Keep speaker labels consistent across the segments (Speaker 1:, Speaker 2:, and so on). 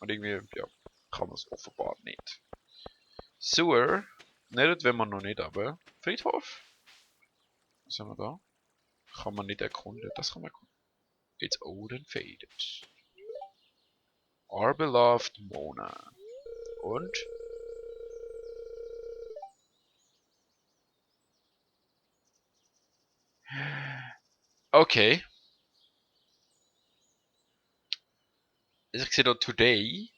Speaker 1: Und irgendwie, ja, kann man es offenbar nicht. Sewer. Nicht, wenn man noch nicht, aber Friedhof. Was haben wir da? Kann man nicht erkunden. Das kann man erkunden. It's old and faded. Our beloved Mona. Und? Okay. Also ich sehe da Today.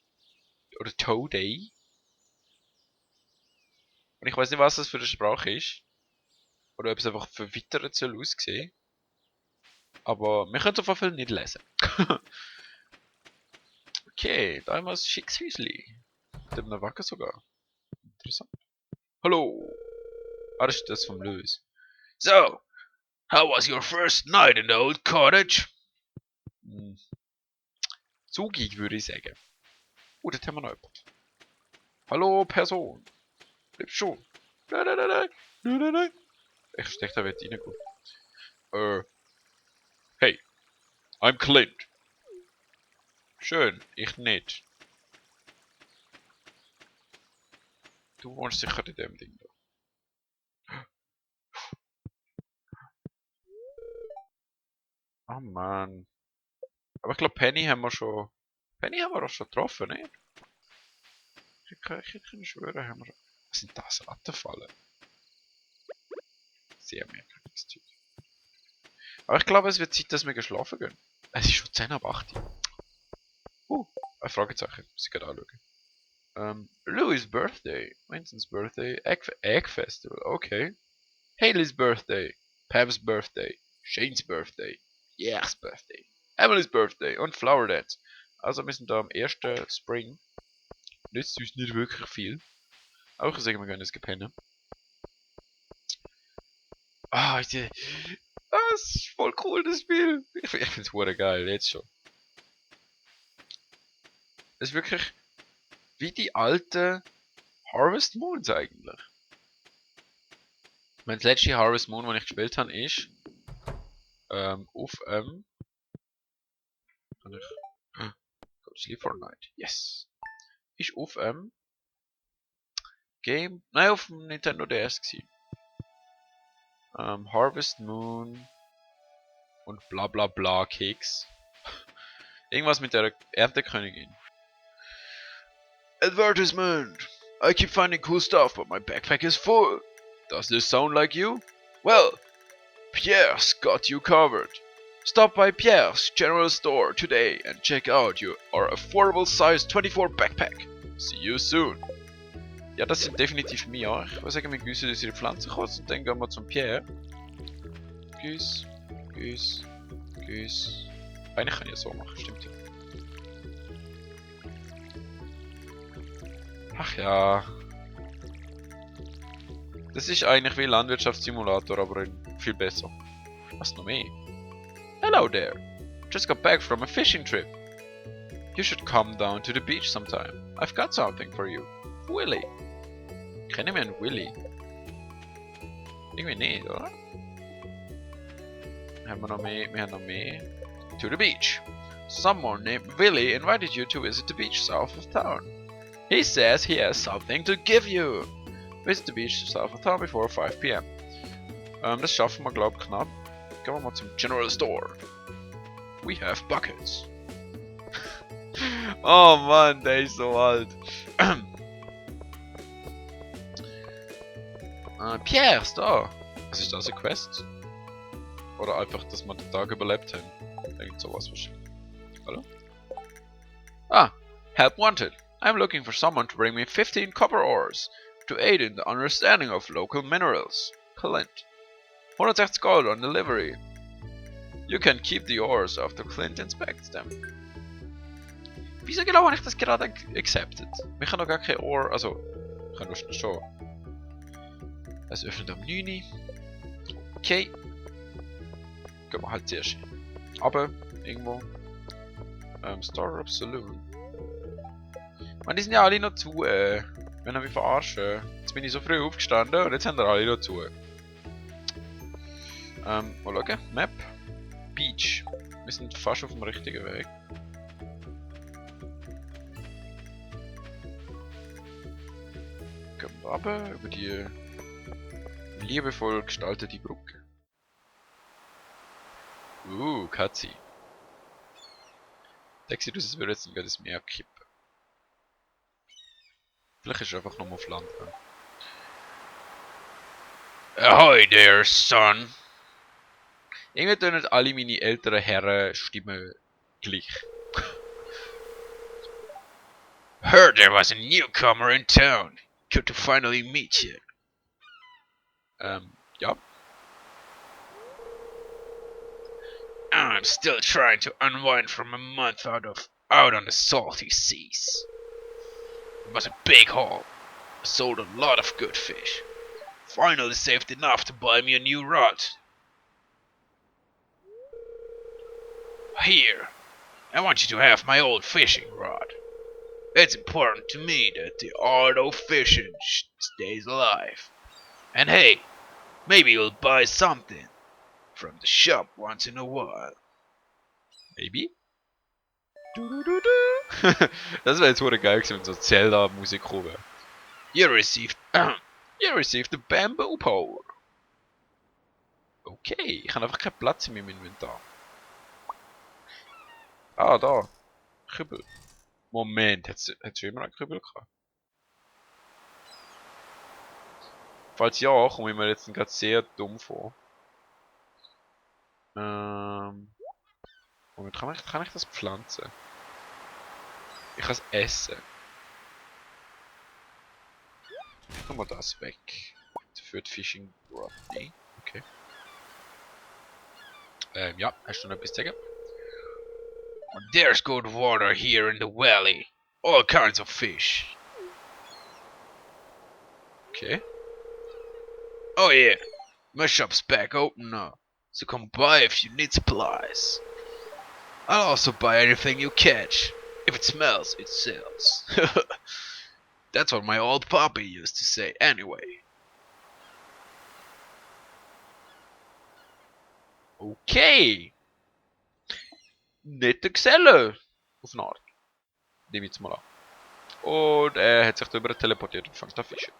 Speaker 1: Oder Today. Und ich weiß nicht, was das für eine Sprache ist. Oder ob es einfach verwittert soll aussehen. Aber wir können es auf jeden Fall nicht lesen. Okay, da haben wir ein schickes Häuschen. Mit einem Wagen sogar. Interessant. Hallo. Ah, das ist das vom Lewis. So, how was your first night in the old cottage? Zugig würde ich sagen. Oh, dort haben wir noch jemanden. Hallo, Person. Bleib schon. Nein, nein, nein, nein. Nein, nein, nein. Ich steck da wird reingehen. Hey. I'm Clint. Schön, ich nicht. Du wohnst sicher in dem Ding da. Oh Mann. Aber ich glaube Penny haben wir schon... Penny haben wir doch schon getroffen, nicht? Ich kann schwören, haben wir schon... Was sind das? Rattenfallen? Sehr merkwürdiges Zeug. Aber ich glaube, es wird Zeit, dass wir geschlafen gehen. Es ist schon 10 ab 8. Ein Fragezeichen. Muss ich gerade anschauen. Louis' birthday. Vincent's birthday. Egg Festival. Okay. Haley's birthday. Pam's birthday. Shane's birthday. Jer's birthday. Emily's birthday. Und Flower Dance. Also wir sind da am 1. Spring. Nützt uns nicht wirklich viel. Aber ich sage, wir gehen jetzt gepennen. Ah, das ist voll cool, das Spiel. Ich finde es hure geil, jetzt schon. Das ist wirklich wie die alten Harvest Moons eigentlich. Das letzte Harvest Moon, das ich gespielt habe, ist auf kann ich go to sleep for a night. Yes. Ist auf Game. Nein, auf dem Nintendo DS gewesen. Harvest Moon und bla bla bla Keks. Irgendwas mit der Erntekönigin. Advertisement! I keep finding cool stuff, but my backpack is full. Does this sound like you? Well, Pierre's got you covered. Stop by Pierre's General Store today and check out our affordable size 24 backpack. See you soon. Ja, das sind definitiv mir. Ich würde sagen, wir gießen unsere Pflanzen kurz und dann gehen wir zum Pierre. Güss, Güss, Güss. Eigentlich kann ich ja so machen, stimmt ja. Ach ja. Das ist eigentlich wie Landwirtschaftssimulator, aber viel besser. Was noch mehr? Hello there. Just got back from a fishing trip. You should come down to the beach sometime. I've got something for you. Willy. Kennen wir einen Willy? Irgendwie nicht, oder? Haben wir noch mehr? Wir haben noch mehr. To the beach. Someone named Willy invited you to visit the beach south of town. He says he has something to give you. Visit the beach south of town before 5 p.m. Das schaffen wir, glaube ich, knapp. Gehen wir mal zum General Store. We have buckets. Oh Mann, der ist so alt. Pierre ist da. Was ist das, eine Quest? Oder einfach, dass wir den Tag überlebt haben? Irgend sowas wahrscheinlich. Hallo? Ah, help wanted. I'm looking for someone to bring me 15 copper ores to aid in the understanding of local minerals. Clint. 160 gold on delivery. You can keep the ores after Clint inspects them. Wieso genau habe ich das gerade accepted? Wir haben noch gar kein Ore, also, ich kann nur schon. Es öffnet am 9. Okay. Gehen wir halt zuerst hin. Aber, irgendwo. Stardew Saloon. Man, die sind ja alle noch zu, wenn ihr mich verarschen. Jetzt bin ich so früh aufgestanden und jetzt haben wir alle noch zu. Mal schauen. Map. Beach. Wir sind fast auf dem richtigen Weg. gehen wir runter über die liebevoll gestaltete Brücke. Katzi. Der sieht aus, als würde jetzt gerade das Meer kippen. Vielleicht ist er einfach nochmal auf Land gegangen. Ahoy there, son! Irgendwie tun nicht alle meine älteren Herren Stimmen gleich. Heard there was a newcomer in town. Good to finally meet you. Ja. I'm still trying to unwind from a month out on the salty seas. It was a big haul. I sold a lot of good fish. Finally saved enough to buy me a new rod. Here, I want you to have my old fishing rod. It's important to me that the art of fishing stays alive. And hey, maybe you'll buy something from the shop once in a while. Maybe? Das wäre jetzt wohl geil gewesen, wenn so Zelda-Musik kommen. You received the bamboo pole. Okay, ich habe einfach keinen Platz in meinem Inventar. Ah, da. Kübel. Moment, hat es schon immer einen Kübel gehabt? Falls ja, komme ich mir jetzt gerade sehr dumm vor. Moment, kann ich das pflanzen? Ich kann es essen. Tun wir das weg. Für die Fishing Rod. Nee, okay. Ja, hast du noch etwas zu sagen? There's good water here in the valley. All kinds of fish. Okay. Oh yeah, my shop's back open now. So come by if you need supplies. I'll also buy anything you catch. If it smells, it sells. That's what my old poppy used to say anyway. Okay. Nette Geselle. Auf eine Art. Nehme ich jetzt mal an. Und er hat sich darüber teleportiert und fängt an Fische.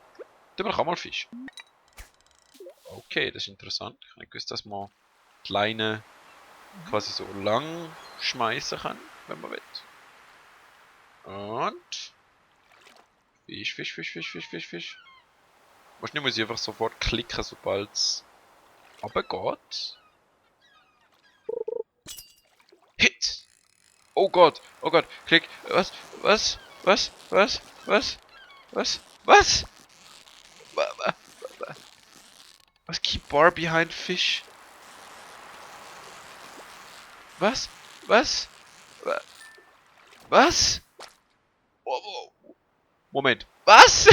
Speaker 1: Darüber kann man Fisch. Okay, das ist interessant. Ich habe nicht gewusst, dass man kleine quasi so lang schmeißen kann, wenn man will. Und Fisch. Wahrscheinlich muss ich einfach sofort klicken, sobald es runtergeht. Hit! Oh Gott, klick. Was? Was? Keep bar behind fish? Was? Oh. Moment. Was?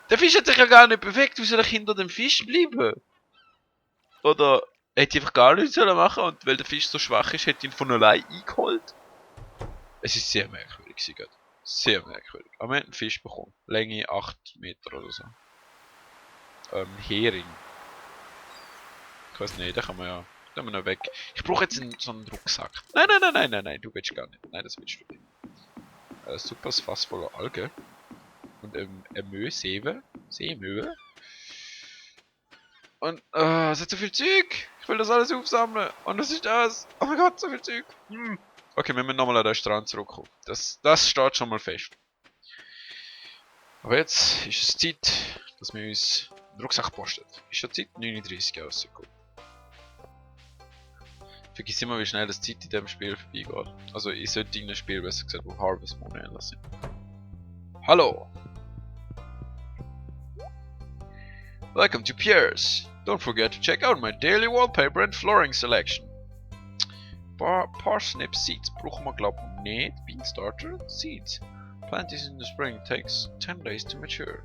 Speaker 1: Der Fisch hat sich ja gar nicht bewegt. Wie soll ich hinter dem Fisch bleiben? Oder hätte ich einfach gar nichts machen sollen und weil der Fisch so schwach ist, hätte ich ihn von allein eingeholt? Es ist sehr merkwürdig, sehr merkwürdig. Aber wir haben einen Fisch bekommen. Länge 8 Meter oder so. Hering. Ich weiß nicht, da kann man ja. Da haben wir noch weg. Ich brauche jetzt so einen Rucksack. Nein, du willst gar nicht. Nein, das willst du nicht. Super Fass voller Algen. Und Seemöwe. Und es hat so viel Zeug. Ich will das alles aufsammeln. Und was ist das? Oh mein Gott, so viel Zeug. Okay, wir müssen nochmal an den Strand zurückkommen. Das steht schon mal fest. Aber jetzt ist es Zeit, dass wir uns den Rucksack posten. Ist schon Zeit? 39 rausgekommen. Vergiss immer, wie schnell das Zeit in diesem Spiel vorbeigeht. Also in solchen Spiel, besser gesagt, wo Harvest Moon ähnlich sind. Hallo! Welcome to Pierre's! Don't forget to check out my daily wallpaper and flooring selection. Parsnip seeds brauchen wir glaube ich nicht. Bean starter seeds. Plant this in the spring, takes 10 days to mature.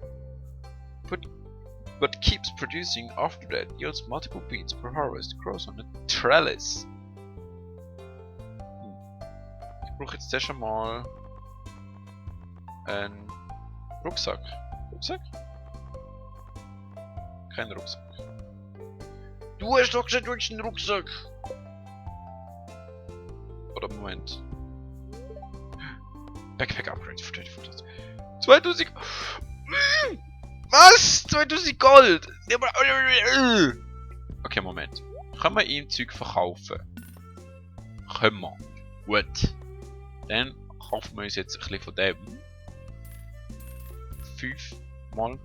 Speaker 1: But keeps producing after that, yields multiple beans per harvest, grows on a trellis. Ich brauche jetzt erst einmal einen Rucksack. Kein Rucksack. Du hast doch gesagt, du hast einen Rucksack! Oder Moment. Backpack Upgrades für 20. 2000! Was? 2000 Gold? Okay, Moment. Können wir ihm Zeug verkaufen? Können wir. Gut. Dann kaufen wir uns jetzt ein bisschen von dem. 5 Mal.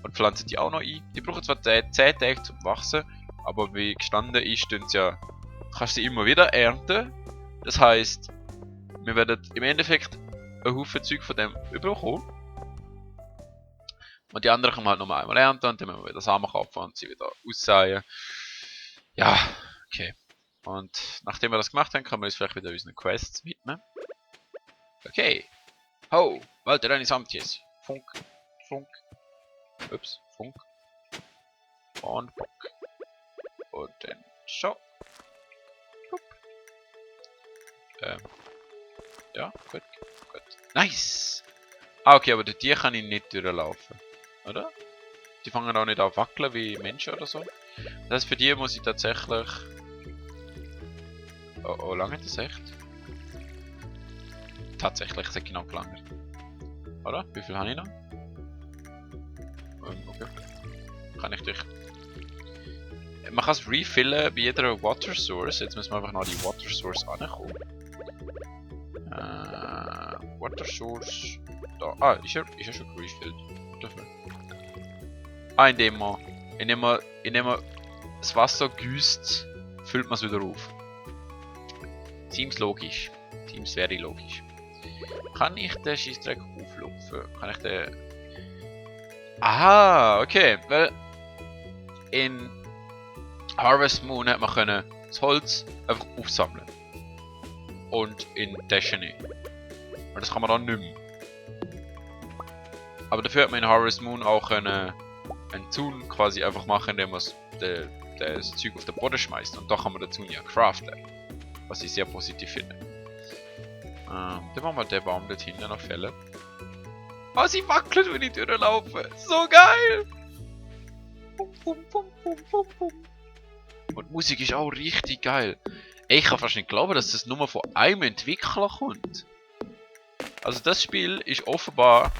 Speaker 1: Und pflanzen die auch noch ein. Die brauchen zwar 10 Tage zum Wachsen, aber wie gestanden ist, ja, kannst du sie immer wieder ernten. Das heisst, wir werden im Endeffekt einen Haufen Zeug von dem überkommen. Und die anderen können wir halt nochmal einmal ernten und dann müssen wir wieder Samen kaufen und sie wieder aussäen. Ja, okay. Und nachdem wir das gemacht haben, können wir uns vielleicht wieder unseren Quests widmen. Okay. Ho, wollt ihr deine Samtjes? Funk, Funk. Ups, Funk. Und Bock. Und dann Shop. Ja, gut, gut. Nice! Ah, okay, aber durch die kann ich nicht durchlaufen. Oder? Die fangen auch nicht an wackeln wie Menschen oder so. Das heißt, für die muss ich tatsächlich... Oh, lange das echt? Tatsächlich, es hat genau gelangt. Oder? Wie viel habe ich noch? Okay. Kann ich durch... Man kann es refillen bei jeder Water Source. Jetzt müssen wir einfach noch die Water Source ankommen. Water Source... Da. Ah, ist ja schon gerefillt. Dafür. Ah, indem man das Wasser güsst, füllt man es wieder auf. Seems logisch. Seems very logisch. Kann ich den Scheissdreck auflupfen? Kann ich den... Aha, okay. Weil in Harvest Moon hat man können das Holz einfach aufsammeln. Und in Destiny. Und das kann man dann nicht mehr. Aber dafür hat man in Harvest Moon auch einen Zaun quasi einfach machen, indem man das Zeug auf den Boden schmeißt. Und da kann man den Zaun ja craften. Was ich sehr positiv finde. Dann machen wir den Baum dort hinten noch fällen. Oh, sie wackelt, wenn ich durchlaufe. So geil! Bum, bum, bum, bum, bum, bum. Und die Musik ist auch richtig geil. Ey, ich kann fast nicht glauben, dass das nur von einem Entwickler kommt. Also das Spiel ist offenbar...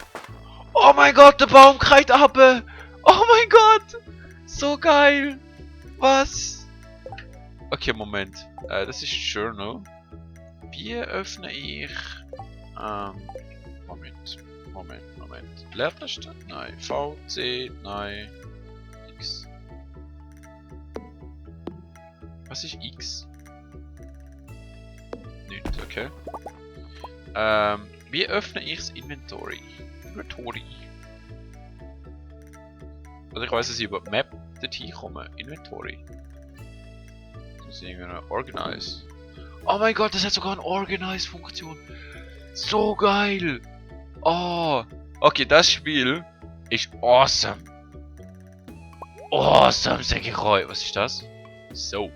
Speaker 1: Oh mein Gott, der Baum kreit ab! Oh mein Gott! So geil! Was? Okay, Moment. Das ist Journal. Wie öffne ich... Moment. Leertaste? Nein. V, C, nein. X. Was ist X? Nicht, okay. Wie öffne ich das Inventory? Also ich weiß, dass ich über die Map dorthin komme. Inventory. Das ist irgendwie eine Organize. Oh mein Gott, das hat sogar eine Organize-Funktion. So geil! Oh! Okay, das Spiel ist awesome. Awesome, sag ich euch. Was ist das? Soap.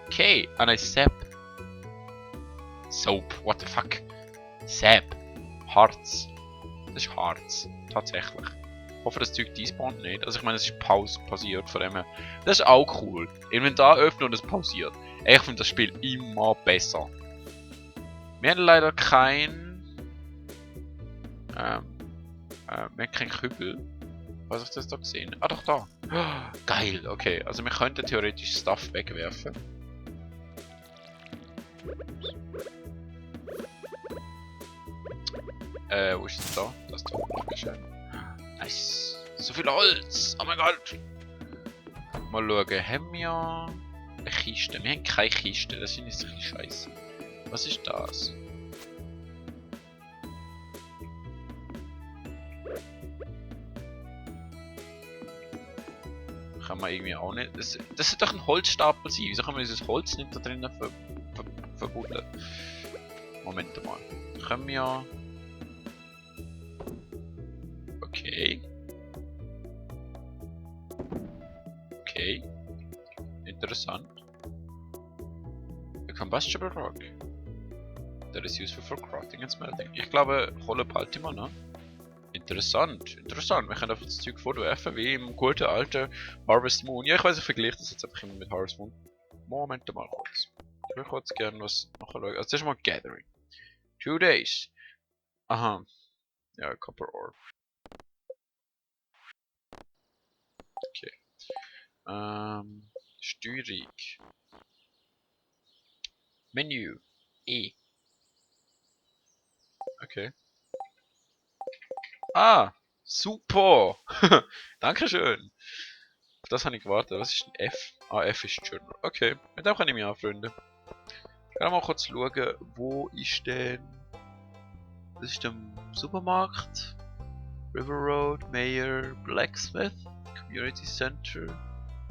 Speaker 1: Okay, eine Sap. Soap, what the fuck? Sap. Harz. Das ist Harz. Tatsächlich. Ich hoffe, das Zeug despawnt nicht. Also ich meine, es ist pausiert von dem her. Das ist auch cool. Inventar öffnen und es pausiert. Ich finde das Spiel immer besser. Wir haben leider kein... wir haben keinen Kübel. Was ich das da gesehen? Ah doch, da. Oh, geil, okay. Also wir könnten theoretisch Stuff wegwerfen. Wo ist das da? Das da. Nice. So viel Holz. Oh mein Gott. Mal schauen. Haben wir eine Kiste? Wir haben keine Kiste. Das finde ich ein bisschen scheiße. Was ist das? Kann man irgendwie auch nicht. Das sollte doch ein Holzstapel sein. Wieso kann man dieses Holz nicht da drinnen verbuddeln? Moment mal. Können wir. Okay. Okay. Interessant. A combustible rock. That is useful for crafting and smelting. Ich glaube, Kohle behalte ich mal, ne? Interessant, interessant. Wir können einfach das Zeug vorwerfen, wie im guten alten Harvest Moon. Ja, ich weiß, ich vergleiche das jetzt einfach immer mit Harvest Moon. Moment mal kurz. Ich will kurz gerne was nachschauen. Also zuerst mal Gathering. 2 days. Aha. Ja, Copper Ore. Okay. Steuerung. Menü. E. Okay. Ah! Super! Dankeschön! Auf das habe ich gewartet. Was ist ein F? Ah, F ist Journal. Okay, mit dem kann ich mich anfreunden. Ich kann mal kurz schauen, wo ist denn... Das ist der Supermarkt. River Road, Mayor, Blacksmith, Community Center.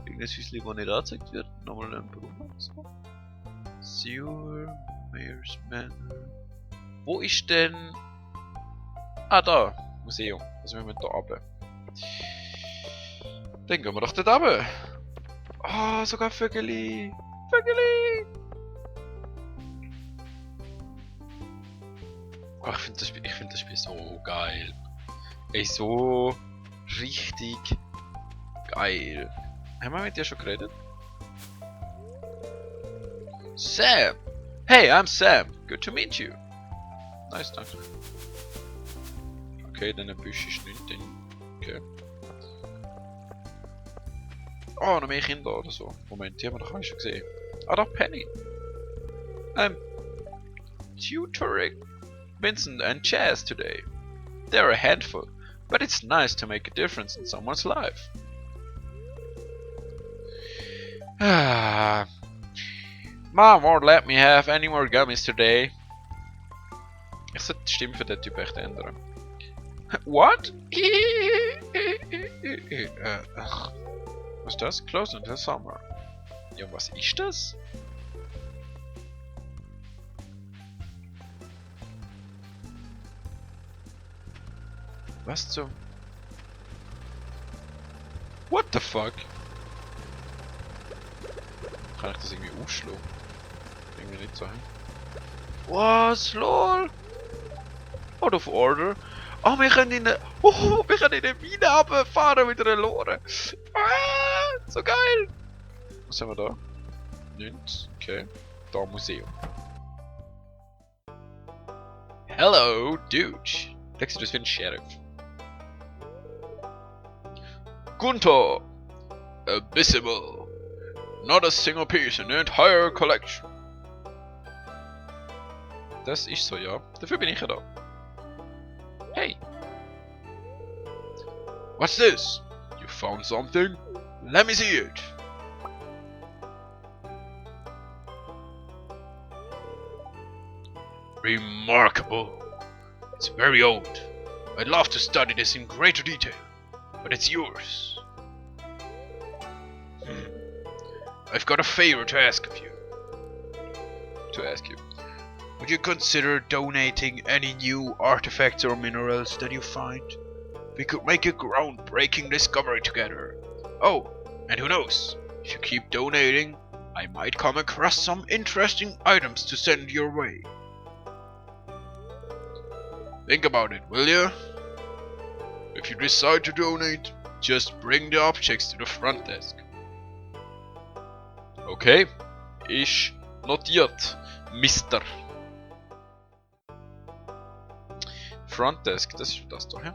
Speaker 1: Irgendein Häuschen, das nicht angezeigt wird. Nochmal ein Brunnen. So. Sewer, Mayor's Manor. Wo ist denn... Ah, da! Museum. Also wir müssen da runter. Dann gehen wir doch dort runter. Ah, sogar Vögeli! Vögeli! Oh, ich finde das Spiel so geil. Ey, so richtig geil. Haben wir mit dir schon geredet? Sam! Hey, I'm Sam. Good to meet you. Nice, danke. Okay, dann ein Büsch ist nicht drin. Okay. Oh, noch mehr Kinder oder so. Moment, die haben wir doch alle schon gesehen. Ah, da Penny. Tutoring Vincent and Chaz today. They're a handful, but it's nice to make a difference in someone's life. Mom won't let me have any more gummies today. Ich sollte die Stimme für den Typ echt ändern. What? Was ist das? Closed until summer. Ja, was ist das? Was zum... What the fuck? Kann ich das irgendwie aufschlagen? Irgendwie nicht so. Was? LOL? Out of order? Oh, wir können in eine... Oh, wir können in eine Mine runterfahren mit einer Lore. Ah, so geil. Was haben wir da? Nichts. Okay. Da Museum. Hello, dude. Der sieht aus wie ein Sheriff. Gunther! Abysmal! Not a single piece in the entire collection. Das ist so, ja. Dafür bin ich ja da. Hey! What's this? You found something? Let me see it! Remarkable! It's very old. I'd love to study this in greater detail, but it's yours. I've got a favor to ask of you. Would you consider donating any new artifacts or minerals that you find? We could make a groundbreaking discovery together. Oh, and who knows? If you keep donating, I might come across some interesting items to send your way. Think about it, will you? If you decide to donate, just bring the objects to the front desk. Okay, ist notiert, Mister. Front Desk, das ist das da, ja?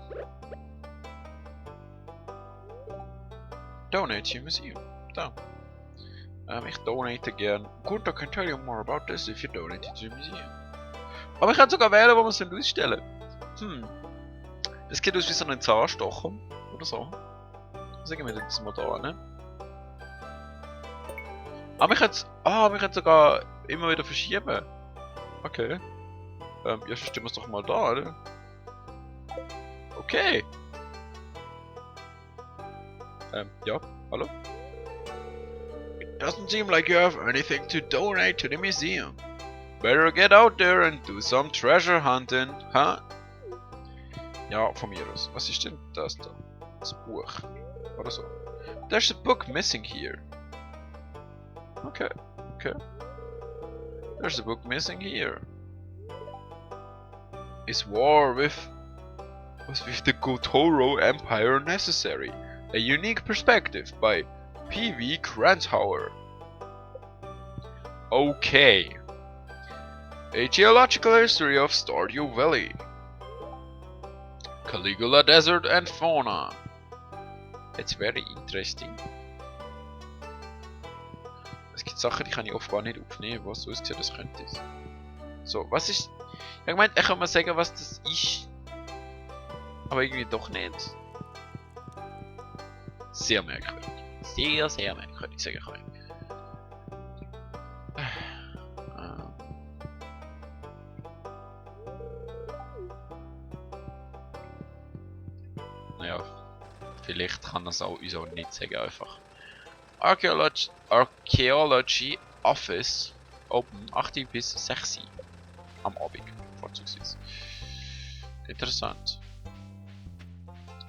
Speaker 1: Donate to Museum. Da. Ich donate gern. Gut, I can tell you more about this if you donate to the museum. Aber ich kann sogar wählen, wo wir es ausstellen. Das geht aus wie so ein Zahnstocher. Oder so. Sagen wir das mal da, ne? Aber wir können sogar immer wieder verschieben. Okay. Ja, verstehen wir es doch mal da, oder? Okay. Ja, hallo? It doesn't seem like you have anything to donate to the museum. Better get out there and do some treasure hunting, huh? Ja, von mir aus. Was ist denn das da? Das Buch. Oder so. There's a book missing here. Okay, okay. There's a book missing here. Is war with the Gotoro Empire necessary? A unique perspective by P.V. Kranzhauer. Okay. A geological history of Stardew Valley. Caligula Desert and Fauna. It's very interesting. Es gibt Sachen, die kann ich offenbar nicht aufnehmen, was so aussieht, das könnte es. So, was ist... Ich meine, ich kann mal sagen, was das ist. Aber irgendwie doch nicht. Sehr merkwürdig. Sehr, sehr merkwürdig, sage ich euch. Naja, vielleicht kann das auch uns auch nicht sagen, einfach. Archaeology Office open 8 bis 6 am Abend, vorzugsweise. Interessant.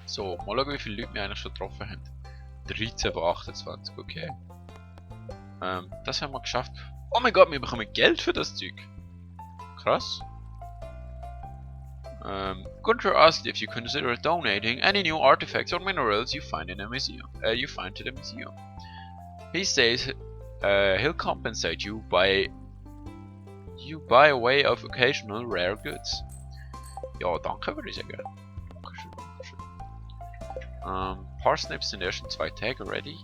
Speaker 1: So, mal schauen, wie viele Leute wir eigentlich schon getroffen haben. 13 von 28, okay. Das haben wir geschafft. Oh mein Gott, wir bekommen Geld für das Zeug. Krass. Gunther asked if you consider donating any new artifacts or minerals you find in a museum. To the museum. He says he'll compensate you by way of occasional rare goods. Ja, danke würde ich sagen. Dankeschön, dankeschön. Parsnips sind erst in 2 Tagen ready.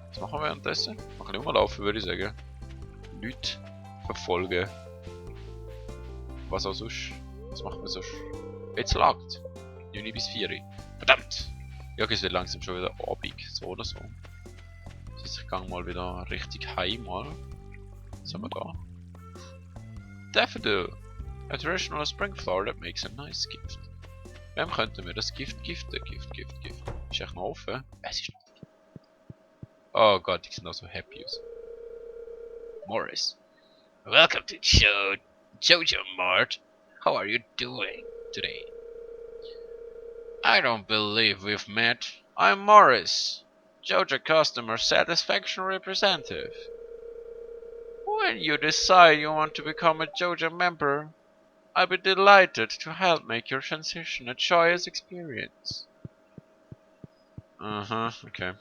Speaker 1: Was machen wir währenddessen? Machen wir rumlaufen, würde ich sagen. Leute verfolgen. Was auch sonst? Was machen wir sonst? Jetzt lagt. 9 bis 4. Verdammt! Ja, okay, es wird langsam schon wieder Abend. So oder so. Das heißt, ich gehe mal wieder richtig heim. Mal. Was haben wir da? Daffodil. A traditional spring flower that makes a nice gift. Wem könnten wir das Gift giften? Gift. Ist echt noch offen? Es ist noch offen. Oh Gott, die sind auch so happy aus. Morris. Welcome to Jojo Mart. How are you doing today? I don't believe we've met. I'm Morris, Joja Customer Satisfaction Representative. When you decide you want to become a Joja member, I'll be delighted to help make your transition a joyous experience. Aha, okay.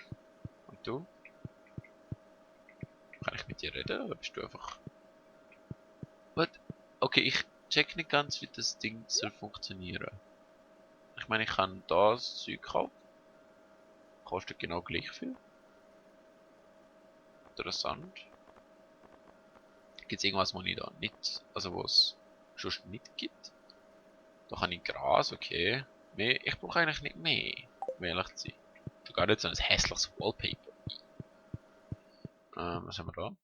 Speaker 1: Und du? Kann ich mit dir reden oder bist du einfach... What? Okay, ich check nicht ganz, wie das Ding soll funktionieren. Ich meine, ich kann das Zeug kaufen. Kostet genau gleich viel. Interessant. Gibt es irgendwas, was ich da nicht... Also was es schon nicht gibt? Da kann ich Gras, okay. Mehr, ich brauche eigentlich nicht mehr, um ehrlich zu sein. Sogar nicht so ein hässliches Wallpaper. Was haben wir da?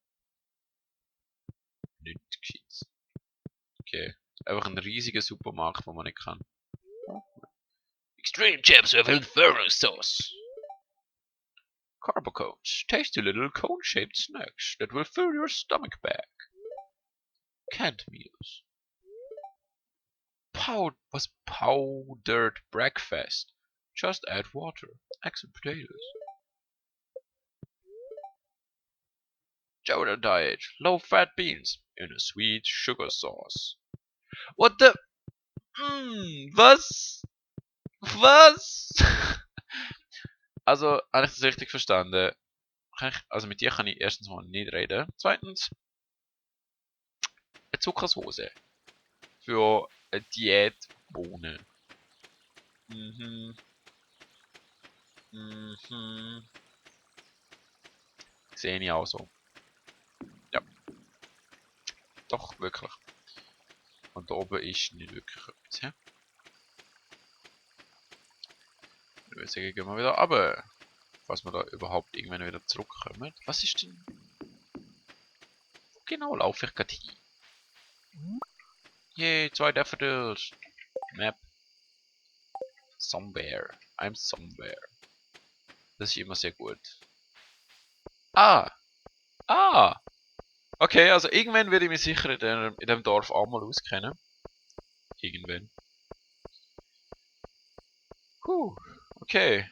Speaker 1: Nichts Gescheites. Okay. Einfach ein riesiger Supermarkt, wo man nicht kann. Extreme chips with inferno sauce. Carbo cones. Tasty little cone-shaped snacks that will fill your stomach back. Canned meals. Powdered breakfast. Just add water, eggs and potatoes. Jojo diet. Low-fat beans in a sweet sugar sauce. What the... was? Was? Also, habe ich das richtig verstanden? Also mit dir kann ich erstens mal nicht reden. Zweitens, eine Zuckersoße für eine Diätbohne. Sehe ich auch so. Ja. Doch, wirklich. Und da oben ist nicht wirklich etwas. He? Ich würde sagen, gehen wir wieder runter. Falls wir da überhaupt irgendwann wieder zurückkommen. Was ist denn... Wo genau laufe ich gerade hin? Yay, 2 Daffodils. Map. Somewhere. I'm somewhere. Das ist immer sehr gut. Ah! Okay, also irgendwann werde ich mich sicher in dem Dorf auch mal auskennen. Irgendwann. Okay.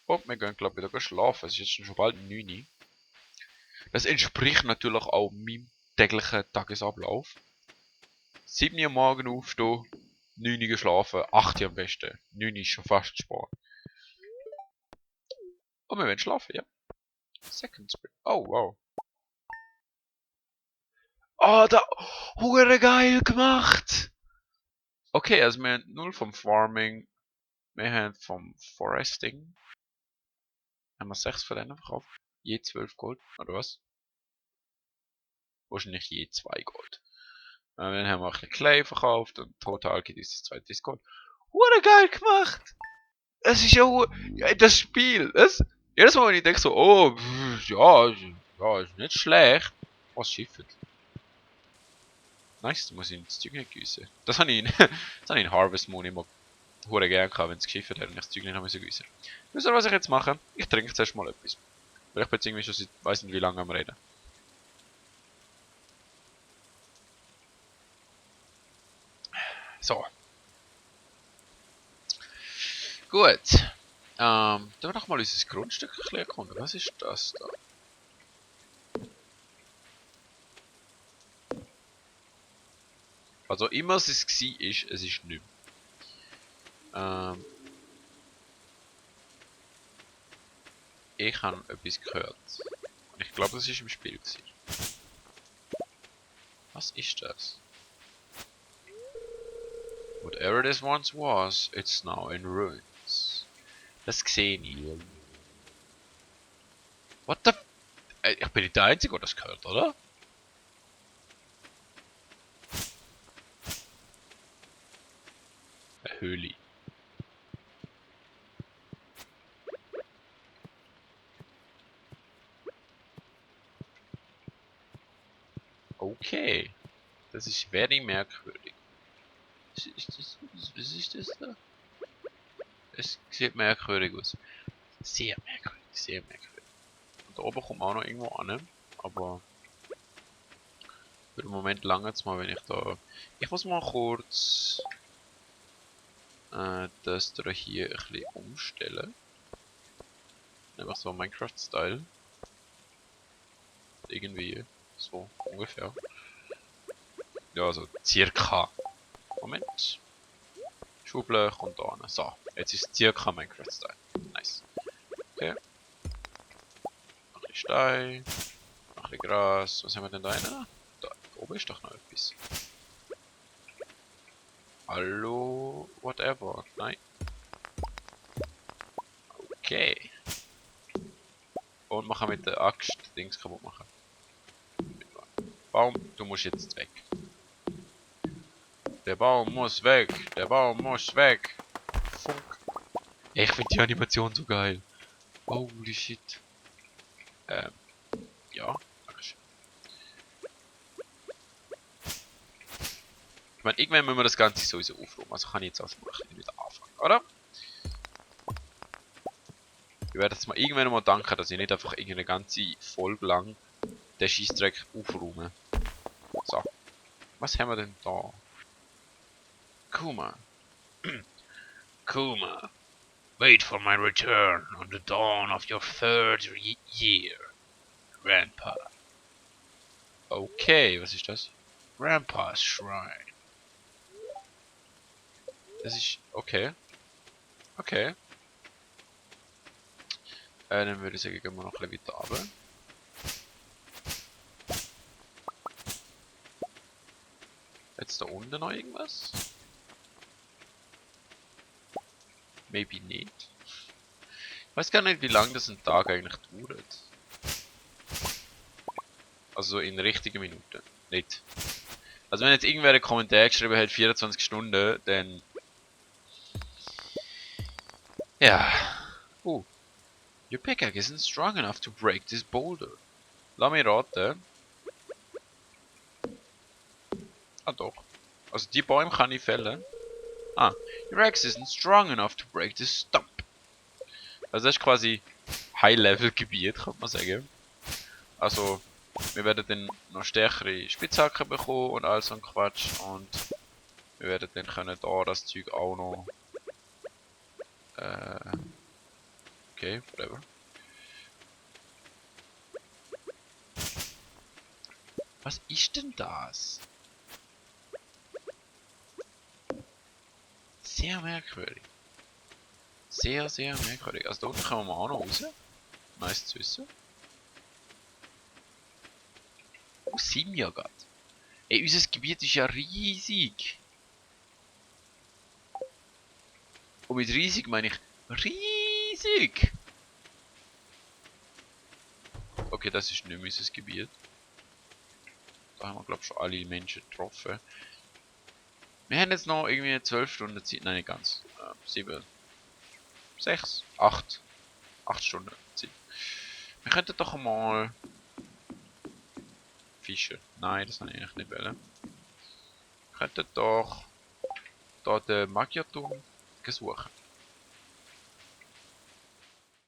Speaker 1: Oh, wir gehen glaube ich wieder schlafen. Es ist jetzt schon bald 9 Uhr. Das entspricht natürlich auch meinem täglichen Tagesablauf. 7 Uhr morgen aufstehen, 9 Uhr schlafen, 8 Uhr am besten. 9 Uhr ist schon fast spät. Und wir werden schlafen, ja. Second Spring. Oh, wow. Oh, da... Hure geil gemacht! Okay, also wir haben 0 vom Farming. Wir haben vom Foresting. Haben wir 6 von denen verkauft. Je 12 Gold, oder was? Wahrscheinlich je 2 Gold. Dann haben wir ein bisschen Clay verkauft und total gibt es das zweite Gold. Hure geil gemacht! Es ist ja das Spiel. Jedes Mal, wenn ich denke so, oh, ja, ist nicht schlecht. Was schifft? Nice, da muss ich das Zeug nicht gießen. Das habe ich in Harvest Moon immer hure gern gehabt, wenn es geschifft hat und ich das Zeug nicht haben müssen gießen. Wisst ihr, was ich jetzt mache? Ich trinke zuerst mal etwas. Weil ich bin jetzt irgendwie schon seit, weiss nicht wie lange am Reden. So. Gut. Dann wir doch mal unser Grundstück ein bisschen erkunden. Was ist das da? Also immer es war, es ist nicht mehr. Ich habe etwas gehört. Und ich glaube, das war im Spiel. Was ist das? Whatever this once was, it's now in ruins. Das sehe ich. What the... Ich bin nicht der Einzige, der das gehört, oder? Eine Höhle. Okay. Das ist very merkwürdig. Was ist das da? Es sieht merkwürdig aus. Sehr merkwürdig, sehr merkwürdig. Und da oben kommt auch noch irgendwo an, aber für den Moment lange jetzt mal, wenn ich da... Ich muss mal kurz das da hier ein bisschen umstellen. Einfach so Minecraft-Style. Irgendwie so ungefähr. Ja, so circa. Moment. Schubblech und da hin. So, jetzt ist es circa Minecraft-Style. Nice. Okay. Noch ein bisschen Stein. Noch ein bisschen Gras. Was haben wir denn da hinten? Da oben ist doch noch etwas. Hallo, whatever. Nein. Okay. Und man kann mit der Axt Dings kaputt machen. Baum, du musst jetzt weg. Der Baum muss weg. Der Baum muss weg. Funk. Ich finde die Animation so geil. Holy shit. Ja. Dankeschön. Ich meine, irgendwann müssen wir das Ganze sowieso aufräumen. Also kann ich jetzt auch schon mal wieder anfangen, oder? Ich werde jetzt mal irgendwann mal danken, dass ich nicht einfach irgendeine ganze Folge lang den Scheissdreck aufräume. So. Was haben wir denn da? Kuma. Kuma. Wait for my return on the dawn of your third year. Grandpa. Okay, was ist das? Grandpa's Shrine. Das ist... okay. Okay. Dann würde ich sagen, gehen wir noch ein bisschen weiter runter. Jetzt da unten noch irgendwas? Maybe nicht. Ich weiß gar nicht, wie lange das ein Tag eigentlich dauert. Also in richtigen Minuten. Nicht. Also wenn jetzt irgendwer einen Kommentar geschrieben hat, 24 Stunden, dann... ja. Your pickaxe isn't strong enough to break this boulder. Lass mich raten. Ah doch. Also die Bäume kann ich fällen. Ah. Your axe isn't strong enough to break this stump. Also das ist quasi High-Level-Gebiet, kann man sagen. Also, wir werden dann noch stärkere Spitzhacken bekommen und all so ein Quatsch. Und wir werden dann können da das Zeug auch noch... okay, whatever. Was ist denn das? Sehr merkwürdig. Sehr, sehr merkwürdig. Also da unten kommen wir auch noch raus. Nice zu wissen. Wo sind wir gerade? Ey, unser Gebiet ist ja riesig. Und mit riesig meine ich riesig. Okay, das ist nicht mehr unser Gebiet. Da haben wir glaube ich schon alle Menschen getroffen. Wir haben jetzt noch irgendwie 12 Stunden Zeit. Nein, nicht ganz. 7, 6, 8. 8 Stunden Zeit. Wir könnten doch mal fischen. Nein, das habe ich eigentlich nicht wollen. Wir könnten doch da den Magierturm suchen.